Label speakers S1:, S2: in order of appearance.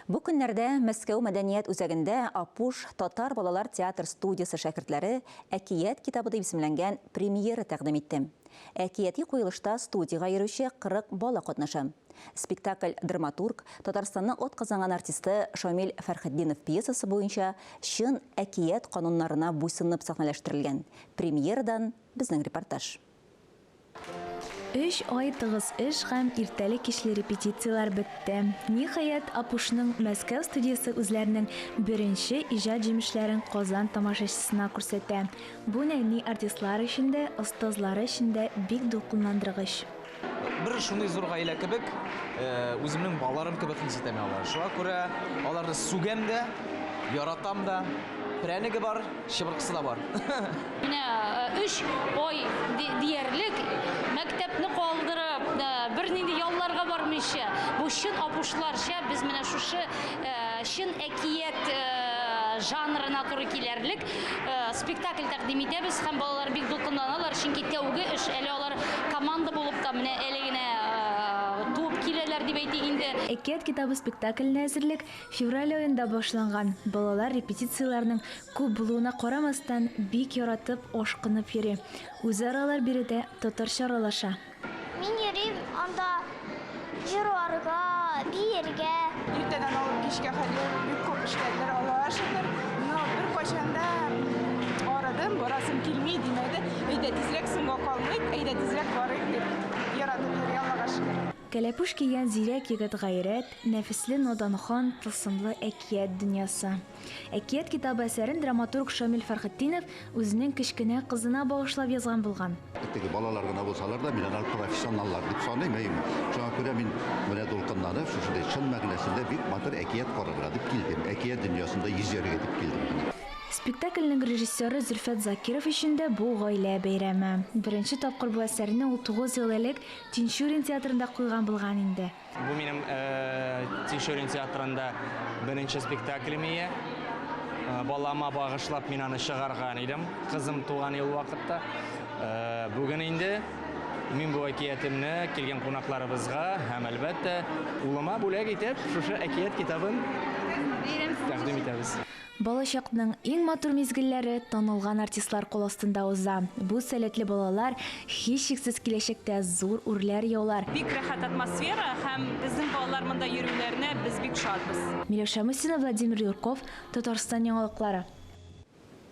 S1: Бу көннәрдә Мәскәү мәдәният үзәгендә Апуш татар балалар театр студиясе шәкертләре Әкият китабы дип исемләнгән премьера тәкъдим итте. Әкияти куелышта студиягә йөрүче 40 бала катнаша. Спектакль драматург, Татарстанның атказанган артисты Шамил Фәрхетдинов пьесасы буенча чын әкият кануннарына буйсынып сәхнәләштерелгән. Премьерадан безнең репортаж.
S2: Өч ай тыгыз эш һәм иртәле-кичле репетицияләр бетте. Ниһаять, Апушның Мәскәү студиясе үзләренең беренче иҗат җимешләрен Казан тамашачысына күрсәтә. Бу нәни артистлар өчен дә, остазлары өчен дә бик дулкынландыргыч.
S3: Бер шундый зур гаилә кебек, үземнең балаларым кебек хис итәм мин аларны. Шуңа күрә аларны сүгәм дә, яратам да. Прәнеге бар, чыбыркысы да бар.
S4: Менә өч ай диярлек мәктәпне калдырып, бернинди ялларга бармыйча, бу чын апушларча без менә шушы чын әкият жанрына туры киләрлек спектакль тәкъдим итәбез һәм балалар бик дулкынланалар, чөнки тәүге эш, әле алар команда булып та менә әле генә туып киләләр дип әйтик инде.
S2: Әкият китабы спектакленә әзерлек Февраль аенда башланган. Балалар репетицияләрнең күп булуына карамастан, бик яратып, ашкынып йөри. Үзара алар биредә татарча аралаша.
S5: Мин йөрим анда җырларга, биергә.
S6: Иртәдән алып кичкә хәтле бик күп эшләделәр, Аллага шөкер. Но беркайчан да арыдым, барасым килми димәде. Әйдә тизрәк соңга калмыйк, әйдә тизрәк барыйк дип яратып йөри, Аллага шөкер.
S2: Кәләпүш кигән зирәк егет Гайрәт, нәфесле надан хан, тылсымлы әкият дөньясы. Әкият китабы әсәрен драматург Шамил Фәрхетдинов үзенең кечкенә кызына багышлап язган булган.
S7: Теге балалар гына булсалар да, мин аларны профессионаллар дип саныйм, әйеме. Шуңа күрә мин менә дулкынланып, шушындый чын мәгънәсендә бик матур әкият карарга дип килдем, әкият дөньясында йөзәргә дип килдем менә.
S2: Спектакльнең режиссеры Зөлфәт Закиров өчен дә бу гаилә бәйрәме. Беренче тапкыр бу әсәрне ул 9 ел элек Тинчурин театрында куйган булган инде.
S3: Бу минем Тинчурин театрында беренче спектаклем ие. Балама багышлап мин аны чыгарган идем, кызым туган ел вакытта. Бүген инде мин бу әкиятемне килгән кунакларыбызга һәм, әлбәттә, улыма бүләк итеп, шушы әкият китабын тәкъдим итәбез.
S2: Балачакның иң матур мизгелләре танылган артистлар кул астында уза. Бу сәләтле балалар, һичшиксез, киләчәктә зур үрләр яулар.
S8: Бик рәхәт атмосфера һәм безнең балалар монда йөрүләренә без бик шатбыз.
S2: Миләүшә Мусина, Владимир Юрков, Татарстан яңалыклары.